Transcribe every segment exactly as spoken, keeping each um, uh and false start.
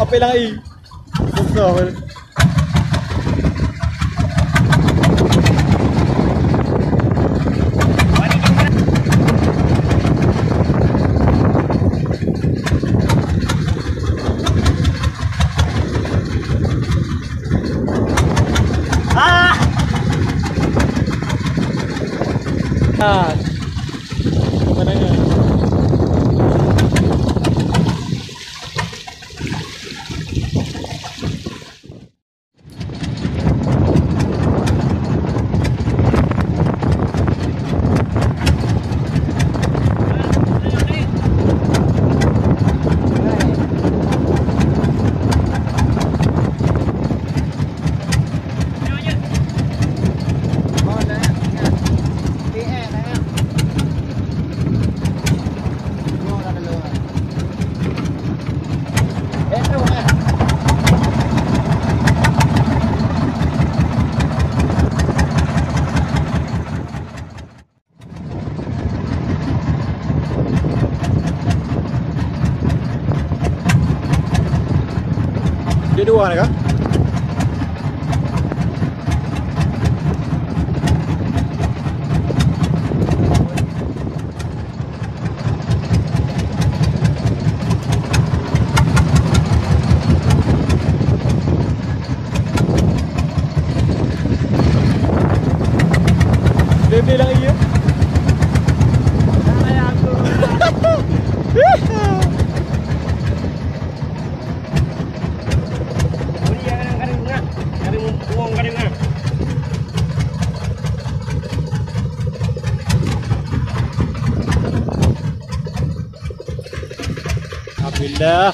Apek lang i. Susah. Ah! Ah! Pemandangan. Dia dua ni kah? Bebe lang iya. Alhamdulillah.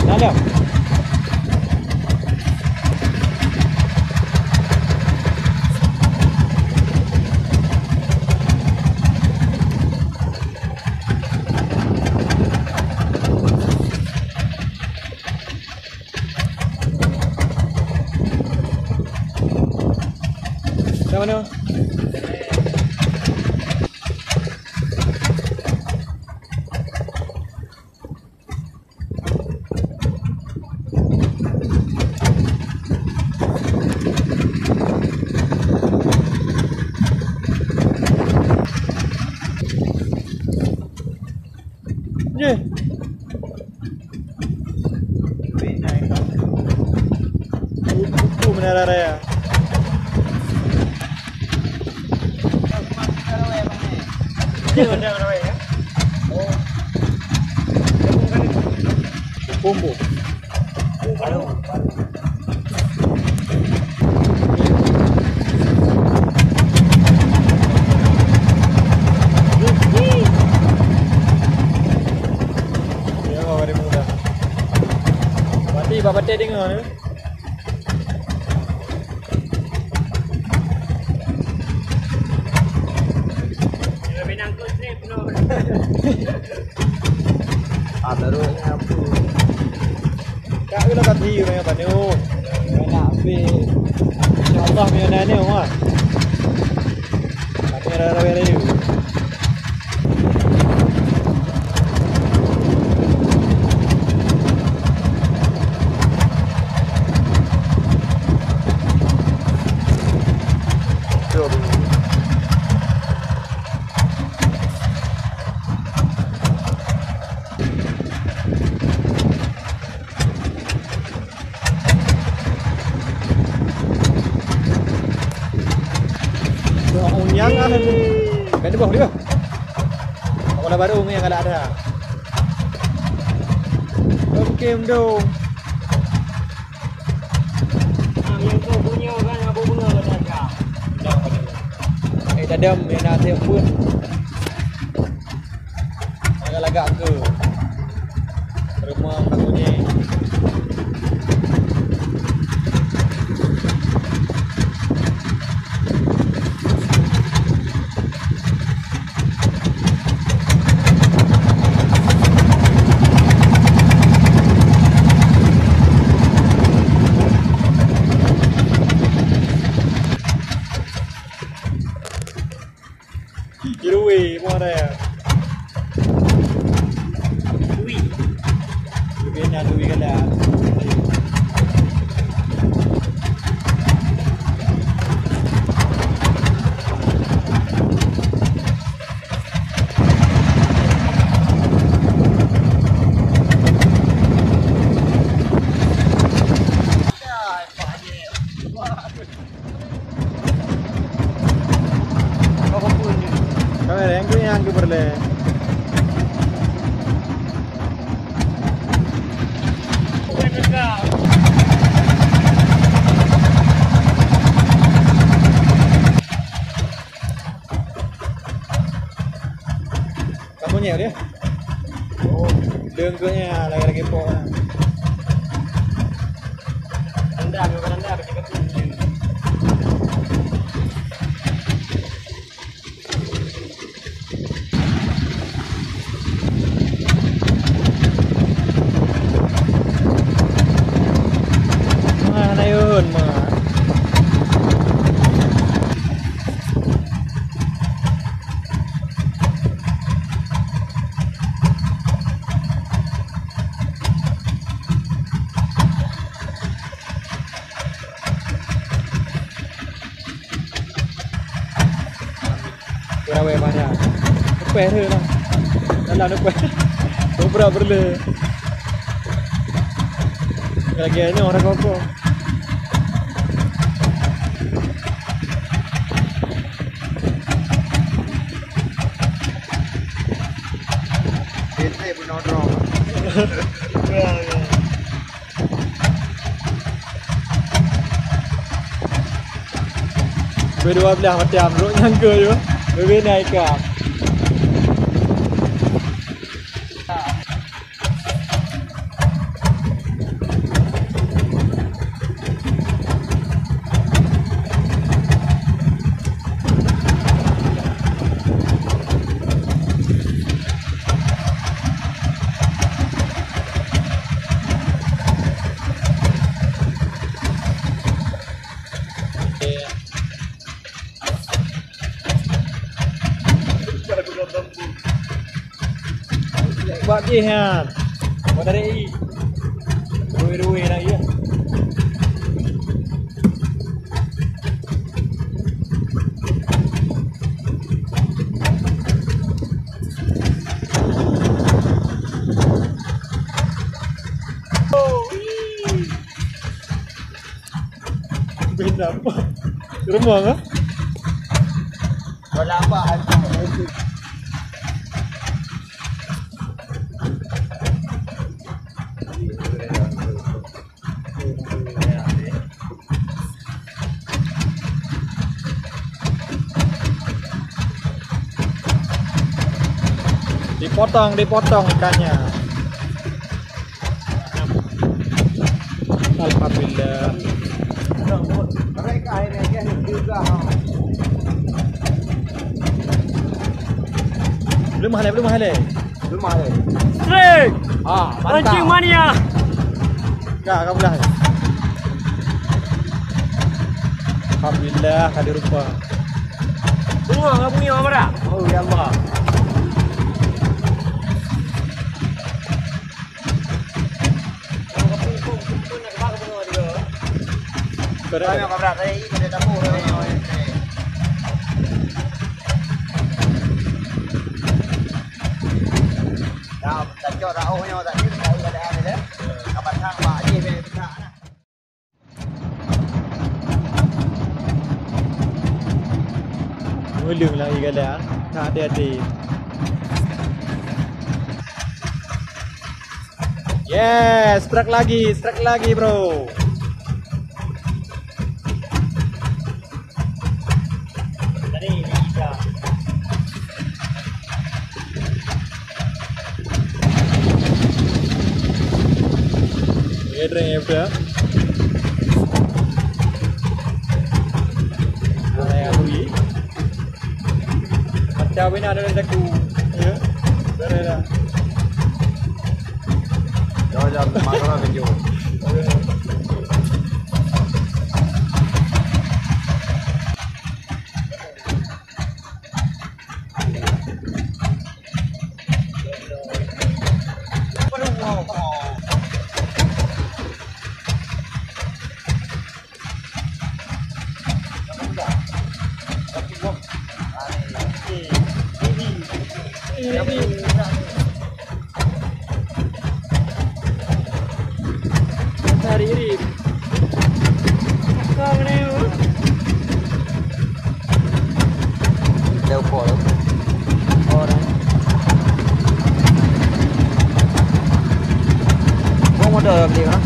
Dalam. Dah mana? Ye. Buku Menara Raya. Kumbu. Ya, hari muda. Berarti bapak teh dengar ni. Ah, baru nyapu. Kak, kena kaki orang yang panik. Nak habis. InsyaAllah, punya nanya, Mak. Tapi rara-rara. Unyang ah. Kan boh dia. Bola baru ni yang galak ada. Oke, mendung. Eh, dadam yang nak saya pun. Lagak-lagak ke rumah aku ni. Jerui, muara. Jerui. Jerui nyan, jerui galak. Kamera yang tu yang aku perlu. Kamu nyek dia? Oh, dengkanya lagi-lagi pok. Rendam, rendam, kecil-kecil. Mah na yun, mah. Kurawai mana? Lepas tu lah. Dalam lepas. Kubra berle. Lagi ni orang koko. Bete pun nodrong. Ya, ya. Berdua belah macam ruk nyangka je. Bebena ikan. Bak jih nyan. Bak dari i. Rui-rui nak ya. Benda apa? Rumah kah? Bola apa? Dipotong, dipotong ikannya. Alhamdulillah. Belum mahal, belum mahal. Belum mahal. Strike! Ah, mantap. Pancing mania. Ka, ka belah. Alhamdulillah, ka dirupa. Bunga ka bunyi, Mama Bara. Oh, ya Allah. Meuleueng lagi galak, hati-hati. Yes, strike lagi, strike lagi, bro. Macam bina ada saku. Ya. Dah, dah, dah. Jauh-jauh, masalah kejauh. Hari-hari. Dah ukur tu. Oh, dah. Buang motor dah beli orang.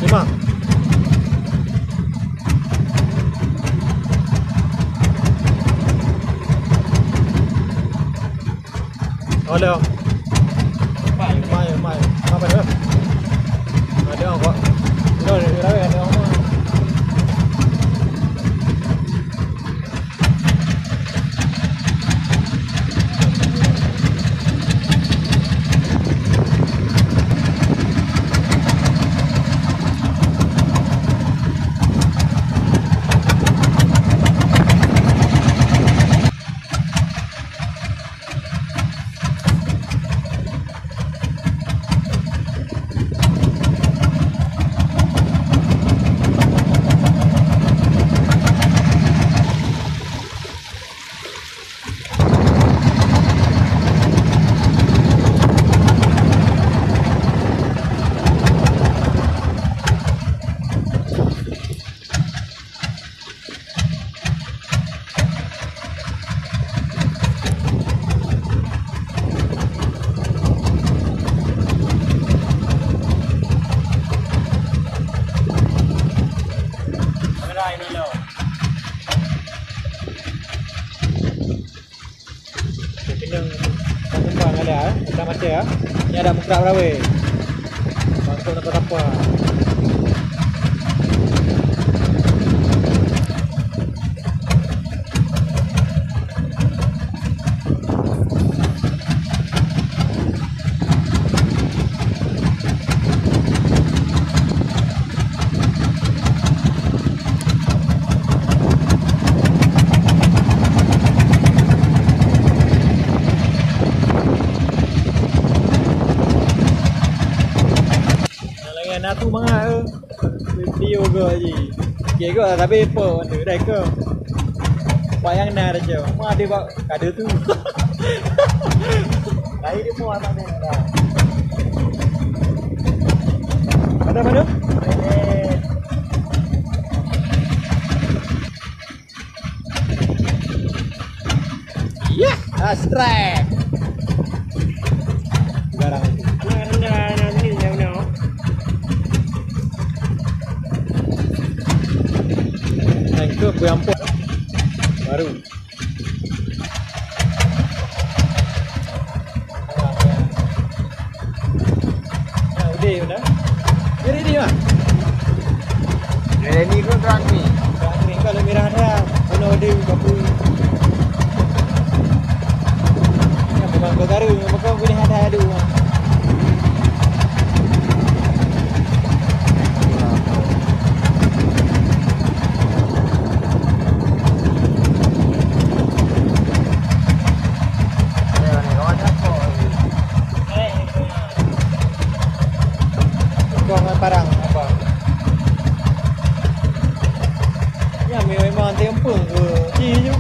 Lima. Ada. Mai, mai. Apa dia? Ada apa? Ada, ada, ada. Kenyang, tak sempat ada, eh. Macam-macam, eh. Ni ada mukrak berawai. Masuk tapa-tapa. Lagi na tu mangat tu. Video ke ji. Okey ke, tapi apa benda dah ke? Bayang na dah je. Mana ada bak kada tu. Lain dia pun anak dia dah. Mana, mana? Yah, ah, strike. Garang. Anak rendah, anak sini, yang benar. Yang ke, bui ampok. Baru. Nah, udeh dah. Dia ready, Mak? Ready ke, Kak Ni? Kak Ni, kalau merah dah, kena order, kak pun. Ya, memang kau garu, memang kau boleh ada, ada, Mak. Kong ngon parang apa? Ya, memang tempel ke? Ji ju.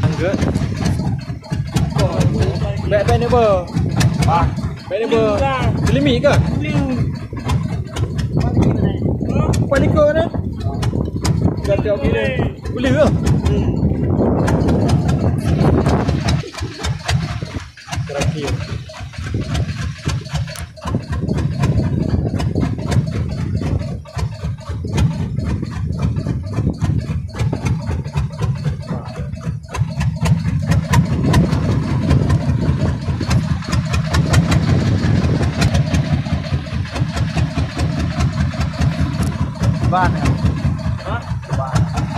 Angkat. Baik-baik ni, Bo. Ah. Baik ni, Bo. Selimit ke? Empat ekor ni. Dah tiap kilo. Boleh ke? Hmm. Terakhir. Ban ya. Hah? Ban.